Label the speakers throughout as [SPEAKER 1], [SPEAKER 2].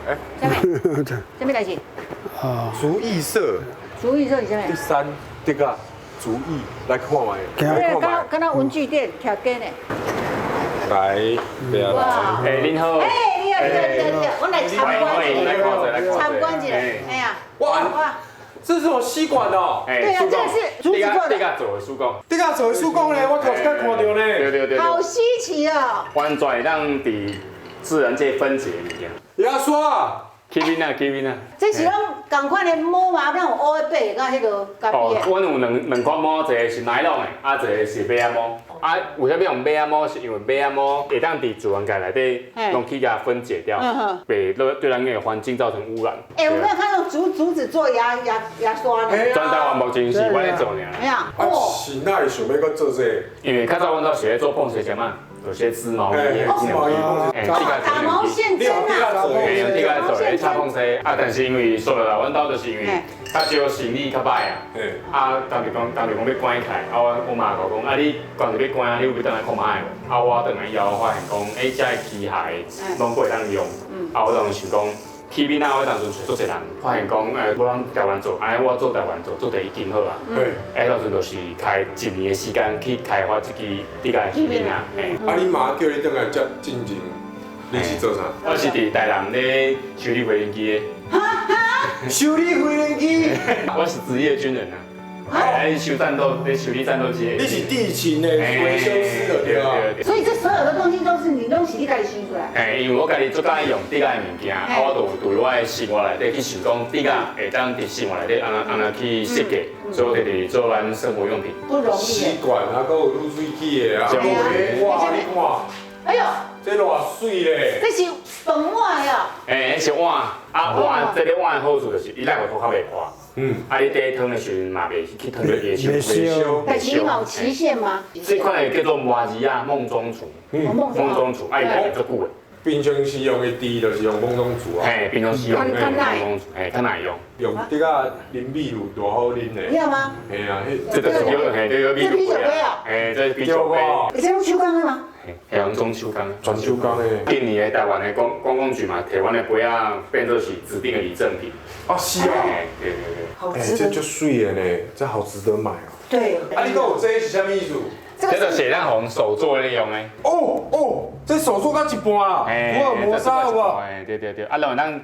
[SPEAKER 1] 哎，
[SPEAKER 2] 啥物？啥物代誌？
[SPEAKER 3] 啊，
[SPEAKER 1] 竹艺社。
[SPEAKER 2] 竹藝社是啥物？
[SPEAKER 1] 第三，這個竹藝來看覓，來看覓。
[SPEAKER 2] 敢若文具店徛間的。
[SPEAKER 1] 來，對啊，
[SPEAKER 4] 哎，您好。
[SPEAKER 2] 哎，你好，你好，你好，你好，我來參觀一下，參觀一下，哎呀，
[SPEAKER 1] 哇哇，這是我吸管哦。
[SPEAKER 2] 對啊，這個是竹子做的。
[SPEAKER 4] 這個做的手工。
[SPEAKER 1] 這個做的手工咧，我頭一擺看到呢。
[SPEAKER 4] 對對對。
[SPEAKER 2] 好稀奇哦。
[SPEAKER 4] 完全會當佇自然界分解的物件。
[SPEAKER 1] 牙刷。
[SPEAKER 4] 起面啊，起面啊！
[SPEAKER 2] 這是攏仝款的毛嗎？咱有烏的白的，佮彼個咖啡的。
[SPEAKER 4] 哦，阮有兩款毛，一个是奶龍的，啊，一个是馬仔毛。啊，為啥物用馬仔毛？是因為馬仔毛會當佇自然界內底攏去共分解掉，袂對咱个環境造成污染。
[SPEAKER 2] 欸，有沒有看到竹子做牙刷呢？
[SPEAKER 4] 全台灣目前是阮咧做爾。
[SPEAKER 2] 哎呀，
[SPEAKER 1] 啊，是哪會想欲閣做這個？
[SPEAKER 4] 因為較早阮都是咧做紡紗衫仔。有些織毛衣、
[SPEAKER 1] 織毛衣、
[SPEAKER 2] 打毛線針啊，
[SPEAKER 4] 用這個做咧插縫紗啊，但是因為說落來，阮兜就是因為較少生理較歹啊，啊，當時講欲關起來，啊，我媽就講，啊，你關著欲關，你有欲轉來看覓無？啊，我轉來以後發現講，欸，這个機械攏閣會當用，啊，我當時想講，器皿仔，我當陣揣足濟人，發現講，欸，無人台灣做，按呢我做台灣做，做第一間好啊。欸，當陣就是開一年的時間去開發這支這个器皿仔。
[SPEAKER 1] 啊，你媽叫你轉來接進前，你是做啥？
[SPEAKER 4] 我是佇台南咧修理飛行機的。
[SPEAKER 1] 修理飛行機？
[SPEAKER 4] 我是職業軍人啊。哎，修戰鬥，咧修理戰鬥機。
[SPEAKER 1] 你是地勤的維修師就對啊。
[SPEAKER 2] 所以這所有的東西都是你攏是你家己想出來。
[SPEAKER 4] 哎，因為我家己足佮意用竹仔的物件，啊，我就對我的生活內底去想講，竹仔會當佇生活內底按怎按怎去設計，所以我就佇做咱生活用品。
[SPEAKER 2] 不容易。
[SPEAKER 1] 吸管啊，閣有濾水器的啊。哇，你看。
[SPEAKER 2] 哎呦，
[SPEAKER 1] 這偌媠咧！
[SPEAKER 2] 這是飯碗呀。
[SPEAKER 4] 欸，這是碗，啊碗，這个碗的好處就是伊內個土較袂破。啊，你綴湯的時陣嘛袂去燙著伊的手。
[SPEAKER 3] 袂燒。
[SPEAKER 2] 但是你有期限嗎？
[SPEAKER 4] 這款的叫做麻兒仔夢中廚。夢中廚，啊，伊內面足久的。
[SPEAKER 1] 平常時用的豬就是用夢中廚啊。
[SPEAKER 4] 嘿，平常時用夢中廚，嘿，較耐用。
[SPEAKER 1] 用這個啉米露偌好啉的。
[SPEAKER 2] 你要嗎？
[SPEAKER 1] 嘿啊，
[SPEAKER 4] 這就是叫嘿，這叫米露杯啊。嘿，這是啤酒杯。
[SPEAKER 2] 你這攏手工的嗎？
[SPEAKER 4] 嘿，攏總手工。
[SPEAKER 1] 全手工的。
[SPEAKER 4] 近年的台灣的觀光局嘛，提阮的杯仔變做是指定的禮贈品。
[SPEAKER 1] 啊，是啊。
[SPEAKER 4] 對對對。
[SPEAKER 2] 好值得。
[SPEAKER 1] 這足媠的呢，這好值得買哦。
[SPEAKER 2] 對。
[SPEAKER 1] 啊，你講有這是啥物意思？
[SPEAKER 4] 這就是咱予手做咧用的。
[SPEAKER 1] 哦哦，這手做到一半啦，福爾摩沙有無？
[SPEAKER 4] 對對對，啊，然後咱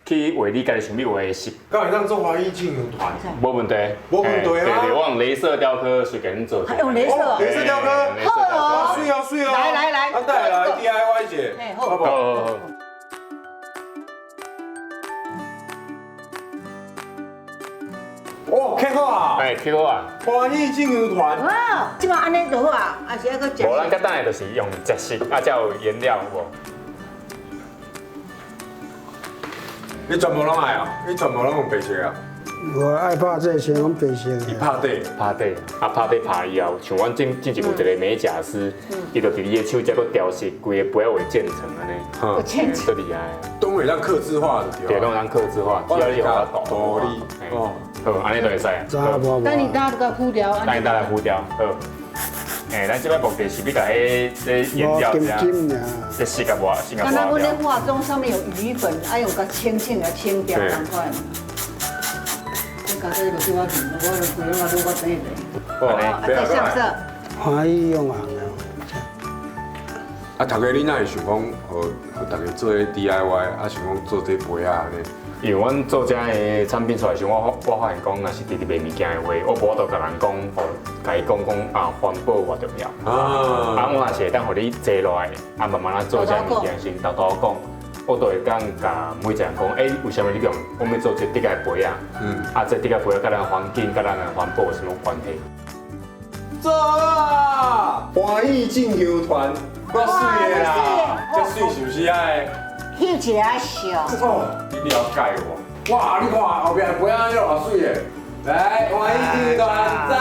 [SPEAKER 4] 去畫你家己想欲畫的色。
[SPEAKER 1] 敢會當做歡喜進香團？
[SPEAKER 4] 無問題，
[SPEAKER 1] 無問題啊。
[SPEAKER 4] 對對，我用雷射雕刻隨便做。
[SPEAKER 2] 用雷射。
[SPEAKER 1] 雷射雕刻。
[SPEAKER 2] 好哦。
[SPEAKER 1] 媠哦媠哦。
[SPEAKER 2] 來來來，
[SPEAKER 1] 啊，帶來 DIY 一下，
[SPEAKER 2] 好
[SPEAKER 1] 不好？哦，刻好啊！
[SPEAKER 4] 哎，刻好啊！
[SPEAKER 1] 歡喜進香團。
[SPEAKER 2] 哇，這擺按呢就好啊，還是愛閣食？
[SPEAKER 4] 無，咱較等下就是用食色，啊，才有顏料有無？
[SPEAKER 1] 你全部攏愛啊？你全部攏用白色啊？
[SPEAKER 3] 我愛拍這先用白色。
[SPEAKER 1] 伊拍底，
[SPEAKER 4] 拍底，啊拍底拍以後，像阮進前有一個美甲師，伊就佇伊的手這閣雕飾，規个杯仔畫漸層按呢，
[SPEAKER 2] 漸層，
[SPEAKER 4] 足厲害。
[SPEAKER 1] 都會當客製化的，
[SPEAKER 4] 對，攏會當客製化，只要你予我圖理，哦，好，按呢就會使。
[SPEAKER 2] 等你搭個敷掉，
[SPEAKER 4] 等你搭來敷掉，好。欸，咱這擺目的是欲共彼這顏料這樣，這色共抹，先共抹掉。
[SPEAKER 2] 敢若阮咧化妝上面有魚粉，愛用共清清共清掉，仝款。你搞這個叫我練，我就規攏啊愈我等下。哦，再上色。
[SPEAKER 3] 歡喜用啊！
[SPEAKER 1] 啊，頭家你哪會想講，予大家做這 DIY，啊，想講做這杯仔按呢？
[SPEAKER 4] 因為阮做這个產品出來時，我發現講，若是直直賣物件的話，我無法度共人講，予共伊講講啊，環保偌重要。啊，我若是會當予你坐落來，啊，慢慢仔做這个物件，先沓沓講，我都會當共每一個人講，欸，為啥物你用我欲做這竹仔的杯仔？啊，這竹仔杯仔佮咱環境、佮咱的環保有啥物關係？
[SPEAKER 1] 做啊！歡喜進香團，夠媠的啦，這媠是毋是愛？
[SPEAKER 2] 翕一下笑。
[SPEAKER 1] 哦，你了解我。哇，你看後壁杯仔了偌媠的，來，歡喜進香團，讚。